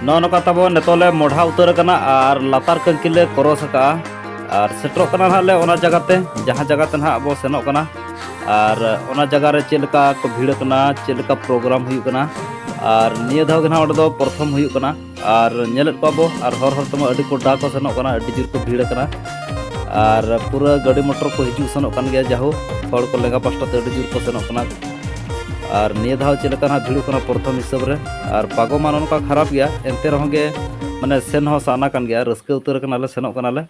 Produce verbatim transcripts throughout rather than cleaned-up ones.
ᱱᱚᱜᱼᱚ ᱱᱚᱝᱠᱟ ᱛᱟᱵᱚ ᱱᱤᱛᱚᱜ ᱞᱮ ᱢᱚᱰᱷᱟ ᱩᱛᱟᱹᱨ ᱟᱠᱟᱱᱟ ᱟᱨ ᱞᱟᱛᱟᱨ ᱠᱟᱹᱝᱠᱤ ᱞᱮ ᱠᱨᱚᱥ ᱟᱠᱟᱜᱼᱟ᱾ ᱟᱨ ᱥᱮᱴᱮᱨᱚᱜ ᱠᱟᱱᱟ ᱱᱟᱦᱟᱜ ᱞᱮ ᱚᱱᱟ ᱡᱟᱭᱜᱟ ᱛᱮ, ᱡᱟᱦᱟᱸ ᱡᱟᱭᱜᱟ ᱛᱮ ᱱᱟᱦᱟᱜ ᱟᱵᱚ ᱥᱮᱱᱚᱜ ᱠᱟᱱᱟ᱾ ᱟᱨ ᱚᱱᱟ ᱡᱟᱭᱜᱟ ᱨᱮ ᱪᱮᱫ ᱞᱮᱠᱟ ᱠᱚ ᱵᱷᱤᱲ ᱟᱠᱟᱱᱟ, ᱪᱮᱫ ᱞᱮᱠᱟ ᱯᱨᱳᱜᱨᱟᱢ ᱦᱩᱭᱩᱜ ᱠᱟᱱᱟ᱾ ᱟᱨ ᱱᱤᱭᱟᱹ ᱫᱷᱟᱣ ᱜᱮ ᱱᱟᱦᱟᱜ ᱚᱸᱰᱮ ᱫᱚ ᱯᱨᱚᱛᱷᱚᱢ ᱦᱩᱭᱩᱜ ᱠᱟᱱᱟ᱾ ᱟᱨ ᱧᱮᱞᱮᱫ ᱠᱚᱣᱟ ᱵᱚ, ᱟᱨ ᱦᱚᱨ ᱦᱚᱨ ᱛᱮᱢᱟ ᱟᱹᱰᱤ ᱠᱚᱰᱟ ᱠᱚ ᱥᱮᱱᱚᱜ ᱠᱟᱱᱟ, ᱟᱹᱰᱤ ᱡᱳᱨ ᱠᱚ ᱵᱷᱤᱲ ᱟᱠᱟᱱᱟ᱾ ᱟᱨ ᱯᱩᱨᱟᱹ ᱜᱟᱹᱰᱤ ᱢᱚᱴᱚᱨ ᱠᱚ ᱦᱤᱡᱩᱜ ᱥᱮᱱᱚᱜ ᱠᱟᱱ ᱜᱮᱭᱟ, ᱡᱟᱦᱳ ᱦᱚᱲ ᱠᱚ ᱞᱮᱸᱜᱟ ᱯᱟᱥᱴᱟ ᱛᱮ ᱟᱹᱰᱤ ᱡᱳᱨ ᱠᱚ ᱥᱮᱱᱚᱜ ᱠᱟᱱᱟ᱾ ᱟᱨ ᱱᱤᱭᱟᱹ ᱫᱷᱟᱣ ᱪᱮᱫ ᱞᱮᱠᱟ ᱱᱟᱦᱟᱜ ᱵᱷᱤᱲᱚᱜ ᱠᱟᱱᱟ ᱯᱨᱚᱛᱷᱚᱢ ᱦᱤᱥᱟᱹᱵ ᱨᱮ᱾ ᱟᱨ ᱯᱟᱜᱚ ᱢᱟ ᱱᱚᱜᱼᱚ ᱱᱚᱝᱠᱟ ᱠᱷᱟᱨᱟᱯ ᱜᱮᱭᱟ, ᱮᱱᱛᱮ ᱨᱮᱦᱚᱸ ᱜᱮ ᱢᱟᱱᱮ ᱥᱮᱱ ᱦᱚᱸ ᱥᱟᱱᱟ ᱠᱟᱱ ᱜᱮᱭᱟ, ᱨᱟᱹᱥᱠᱟᱹ ᱩᱛᱟᱹᱨ ᱠᱟᱱᱟᱞᱮ, ᱥᱮᱱᱚᱜ ᱠᱟᱱᱟᱞᱮ᱾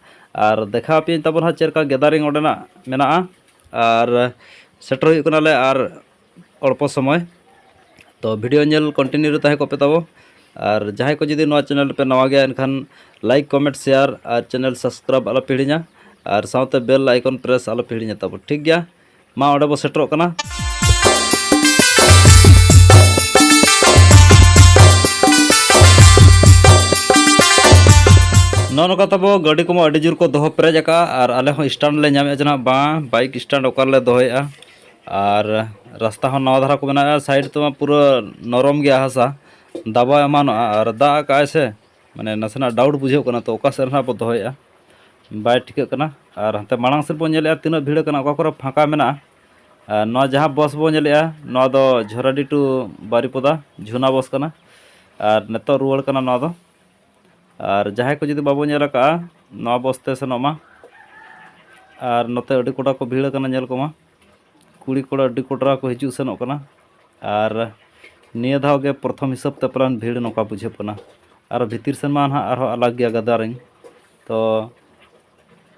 ᱟᱨ ᱫᱮᱠᱷᱟᱣ ᱟᱯᱮᱭᱟᱹᱧ ᱛᱟᱵᱚᱱ ᱦᱟᱸᱜ ᱪᱮᱫ ᱞᱮᱠᱟ ᱜᱮᱫᱟᱨᱤᱝ ᱚᱸᱰᱮᱱᱟᱜ ᱢᱮᱱᱟᱜᱼᱟ᱾ ᱟᱨ ᱥᱮᱴᱮᱨ ᱦᱩᱭᱩᱜ ᱠᱟᱱᱟᱞᱮ ᱟᱨ ᱚᱞᱯᱚ ᱥᱚᱢᱚᱭ᱾ ᱛᱚ ᱵᱷᱤᱰᱤᱭᱳ ᱧᱮᱞ ᱠᱚᱱᱴᱤᱱᱤᱭᱩ ᱨᱮ ᱛᱟᱦᱮᱸ ᱠᱚᱜ ᱯᱮ ᱛᱟᱵᱚ᱾ ᱟᱨ ᱡᱟᱦᱟᱸᱭ ᱠᱚ ᱡᱩᱫᱤ ᱱᱚᱣᱟ ᱪᱮᱱᱮᱞ ᱯᱮ ᱱᱟᱣᱟ ᱜᱮᱭᱟ, ᱮᱱᱠᱷᱟᱱ ᱞᱟᱭᱤᱠ, ᱠᱚᱢᱮᱱᱴ, ᱥᱮᱭᱟᱨ ᱟᱨ ᱪᱮᱱᱮᱞ ᱥᱟᱵᱥᱠᱨᱟᱭᱤᱵ ᱟᱞᱚ ᱯᱮ ᱦᱤᱲᱤᱧᱟ᱾ ᱟᱨ ᱥᱟᱶᱛᱮ ᱵᱮᱞ ᱟᱭᱠᱚᱱ ᱯᱨᱮᱥ ᱟᱞᱚ ᱯᱮ ᱦᱤᱲᱤᱧᱟ ᱛᱟᱵᱚ, ᱴᱷᱤᱠ ᱜᱮᱭᱟ? ᱢᱟ ᱚᱸᱰᱮ ᱵᱚ ᱥᱮᱴᱮᱨᱚᱜ ᱠᱟᱱᱟ᱾ ᱱᱚᱜᱼᱚ ᱱᱚᱝᱠᱟ ᱛᱟᱵᱚ ᱜᱟᱹᱰᱤ ᱠᱚᱢᱟ ᱟᱹᱰᱤ ᱡᱳᱨ ᱠᱚ ᱫᱚᱦᱚ ᱯᱮᱨᱮᱡ ᱟᱠᱟᱫᱼᱟ, ᱟᱨ ᱟᱞᱮ ᱦᱚᱸ ᱥᱴᱮᱱᱰ ᱞᱮ ᱧᱟᱢᱮᱫᱼᱟ ᱡᱮ ᱱᱟᱦᱟᱜ ᱵᱟᱝ, ᱵᱟᱭᱤᱠ ᱥᱴᱮᱱᱰ ᱚᱠᱟ ᱨᱮᱞᱮ ᱫᱚᱦᱚᱭᱮᱫᱼᱟ᱾ ᱟᱨ ᱨᱟᱥᱛᱟ ᱦᱚᱸ ᱱᱟᱣᱟ ᱫᱷᱟᱨᱟ ᱠᱚ ᱵᱮᱱᱟᱣᱮᱫᱼᱟ, ᱥᱟᱭᱤᱰ ᱛᱮᱢᱟ ᱯᱩᱨᱟᱹ ᱱᱚᱨᱚᱢ ᱜᱮᱭᱟ ᱦᱟᱥᱟ, ᱫᱟᱵᱟᱣ ᱮᱢᱟᱱᱚᱜᱼᱟ, ᱟᱨ ᱫᱟᱜ ᱟᱠᱟᱜᱼᱟᱭ ᱥᱮ, ᱢᱟᱱᱮ ᱱᱟᱥᱮᱱᱟᱜ ᱰᱟᱣᱩᱴ ᱵᱩᱡᱷᱟᱹᱜ ᱠᱟᱱᱟ, ᱛᱚ ᱚᱠᱟ ᱥᱮᱫ ᱨᱮ ᱱᱟᱦᱟᱜ ᱵᱚ ᱫᱚᱦᱚᱭᱮᱫᱼᱟ ᱵᱟᱭ ᱴᱷᱤᱠᱟᱹᱜ ᱠᱟᱱᱟ᱾ ᱟᱨ ᱦᱟᱱᱛᱮ ᱢᱟᱲᱟᱝ ᱥᱮᱫ ᱵᱚᱱ ᱧᱮᱞᱮᱫᱼᱟ ᱛᱤᱱᱟᱹᱜ ᱵᱷᱤᱲ ᱠᱟᱱᱟ, ᱚᱠᱟ ᱠᱚᱨᱮ ᱯᱷᱟᱸᱠᱟ ᱢᱮᱱᱟᱜᱼᱟ᱾ ᱟᱨ ᱱᱚᱣᱟ ᱡᱟᱦᱟᱸ ᱵᱚᱥ ᱵᱚᱱ ᱧᱮᱞᱮᱫᱼᱟ, ᱱᱚᱣᱟ ᱫᱚ ᱡᱷᱚᱨᱟᱰᱤ ᱴᱩ ᱵᱟᱨᱤᱯᱚᱫᱟ ᱡᱷᱩᱱᱟ ᱵᱚᱥ ᱠᱟᱱᱟ᱾ ᱟᱨ ᱱᱤᱛᱚᱜ ᱨᱩᱣᱟᱹᱲ ᱠᱟᱱᱟ ᱱᱚᱣᱟ ᱫᱚ᱾ ᱟᱨ ᱡᱟᱦᱟᱸᱭ ᱠᱚ ᱡᱩᱫᱤ ᱵᱟᱵᱚ ᱧᱮᱞ ᱟᱠᱟᱫᱼᱟ, ᱱᱚᱣᱟ ᱵᱚᱥ ᱛᱮ ᱥᱮᱱᱚᱜ ᱢᱟ᱾ ᱟᱨ ᱱᱚᱛᱮ ᱟᱹᱰᱤ ᱠᱚᱰᱟ ᱠᱚ ᱵᱷᱤᱲ ᱠᱟᱱᱟ, ᱧᱮᱞ ᱠᱚᱢᱟ, ᱠᱩᱲᱤ ᱠᱚᱲᱟ ᱟᱹᱰᱤ ᱠᱚᱰᱨᱟ ᱠᱚ ᱦᱤᱡᱩᱜ ᱥᱮᱱᱚᱜ ᱠᱟᱱᱟ᱾ ᱟᱨ ᱱᱤᱭᱟᱹ ᱫᱷᱟᱣ ᱜᱮ ᱯᱨᱚᱛᱷᱚᱢ ᱦᱤᱥᱟᱹᱵ ᱛᱮ ᱯᱟᱞᱮᱱ ᱵᱷᱤᱲ ᱱᱚᱝᱠᱟ ᱵᱩᱡᱷᱟᱹᱜ ᱠᱟᱱᱟ᱾ ᱟᱨ ᱵᱷᱤᱛᱤᱨ ᱥᱮᱱ ᱢᱟ ᱱᱟᱦᱟᱜ ᱟᱨᱦᱚᱸ ᱟᱞᱟᱜᱽ ᱜᱮᱭᱟ ᱜᱟᱫᱟᱨᱤᱝ᱾ ᱛᱚ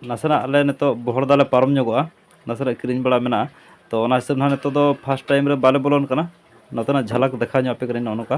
ᱱᱟᱥᱮᱱᱟᱜ ᱟᱞᱮ ᱱᱤᱛᱚᱜ ᱵᱚᱦᱚᱲᱫᱟ ᱞᱮ ᱯᱟᱨᱚᱢ ᱧᱚᱜᱚᱜᱼᱟ, ᱱᱟᱥᱮᱱᱟᱜ ᱠᱤᱨᱤᱧ ᱵᱟᱲᱟ ᱢᱮᱱᱟᱜᱼᱟ᱾ ᱛᱚ ᱚᱱᱟ ᱦᱤᱥᱟᱹᱵ ᱱᱟᱦᱟᱜ ᱱᱤᱛᱚᱜ ᱫᱚ ᱯᱷᱟᱥᱴ ᱴᱟᱭᱤᱢ ᱨᱮ ᱵᱟᱞᱮ ᱵᱚᱞᱚᱱ ᱠᱟᱱᱟ᱾ ᱱᱚᱛᱮᱱᱟᱜ ᱡᱷᱟᱞᱟᱠ ᱫᱮᱠᱷᱟᱣ ᱧᱚᱜ ᱟᱯᱮ ᱠᱟᱹᱱᱟᱹᱧ ᱱᱚᱜᱼᱚ ᱱᱚᱝᱠᱟ᱾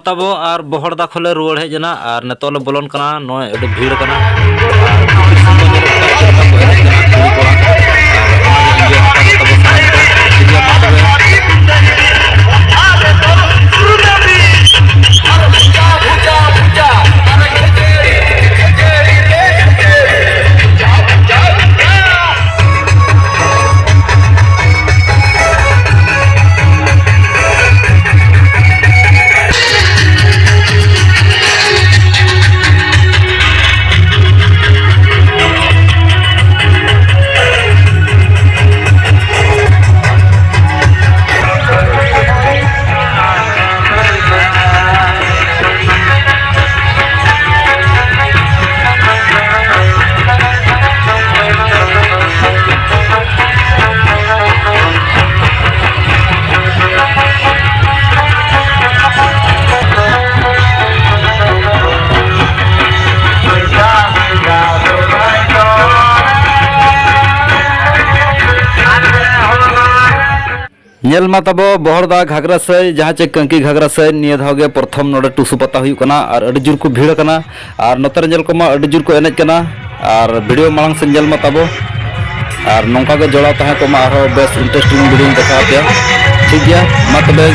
ᱛᱟᱵᱚ ᱟᱨ ᱵᱚᱦᱚᱲᱫᱟ ᱠᱷᱚᱱ ᱞᱮ ᱨᱩᱣᱟᱹᱲ ᱦᱮᱡ ᱮᱱᱟ ᱟᱨ ᱱᱤᱛᱚᱜ ᱞᱮ ᱵᱚᱞᱚᱱ ᱠᱟᱱᱟ᱾ ᱱᱚᱜᱼᱚᱭ ᱟᱹᱰᱤ ᱵᱷᱤᱲ ᱠᱟᱱᱟ ᱟᱨ ᱪᱮᱫ ᱞᱮᱠᱟ ᱠᱚ ᱮᱱᱮᱡ ᱠᱟᱱᱟ ᱠᱩᱲᱤ ᱠᱚᱲᱟ, ᱟᱨ ᱚᱱᱟᱜᱮ enjoy ᱦᱟᱛᱟᱣ ᱠᱟᱛᱮ ᱵᱚ ᱥᱟᱱᱟᱢ ᱠᱚ᱾ ᱴᱷᱤᱠ ᱜᱮᱭᱟ, ᱢᱟ ᱛᱚᱵᱮ᱾ ᱧᱮᱞ ᱢᱟ ᱛᱟᱵᱚ ᱵᱚᱦᱚᱲᱫᱟ ᱜᱷᱟᱜᱽᱨᱟ ᱥᱟᱹᱭ, ᱡᱟᱦᱟᱸ ᱪᱮ ᱠᱟᱹᱝᱠᱤ ᱜᱷᱟᱜᱽᱨᱟ ᱥᱟᱹᱭ, ᱱᱤᱭᱟᱹ ᱫᱷᱟᱣ ᱜᱮ ᱯᱨᱚᱛᱷᱚᱢ ᱱᱚᱰᱮ ᱴᱩᱥᱩ ᱯᱟᱛᱟ ᱦᱩᱭᱩᱜ ᱠᱟᱱᱟ ᱟᱨ ᱟᱹᱰᱤ ᱡᱳᱨ ᱠᱚ ᱵᱷᱤᱲ ᱟᱠᱟᱱᱟ᱾ ᱟᱨ ᱱᱚᱛᱮ ᱨᱮ ᱧᱮᱞ ᱠᱚᱢᱟ ᱟᱹᱰᱤ ᱡᱳᱨ ᱠᱚ ᱮᱱᱮᱡ ᱠᱟᱱᱟ᱾ ᱟᱨ video ᱢᱟᱲᱟᱝ ᱥᱮᱫ ᱧᱮᱞ ᱢᱟ ᱛᱟᱵᱚ, ᱟᱨ ᱱᱚᱝᱠᱟ ᱜᱮ ᱡᱚᱲᱟᱣ ᱛᱟᱦᱮᱸ ᱠᱚᱜ ᱢᱟ, ᱟᱨᱦᱚᱸ ᱵᱮᱥ interesting video ᱤᱧ ᱫᱮᱠᱷᱟᱣ ᱟᱯᱮᱭᱟ᱾ ᱴᱷᱤᱠ ᱜᱮᱭᱟ, ᱢᱟ ᱛᱚᱵᱮ᱾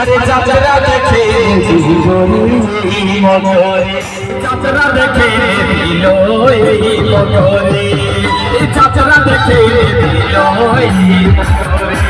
अरे जात्रा देखे दिलोई मगोरी, जात्रा देखे दिलोई मगोरी, जात्रा देखे दिलोई मगोरी।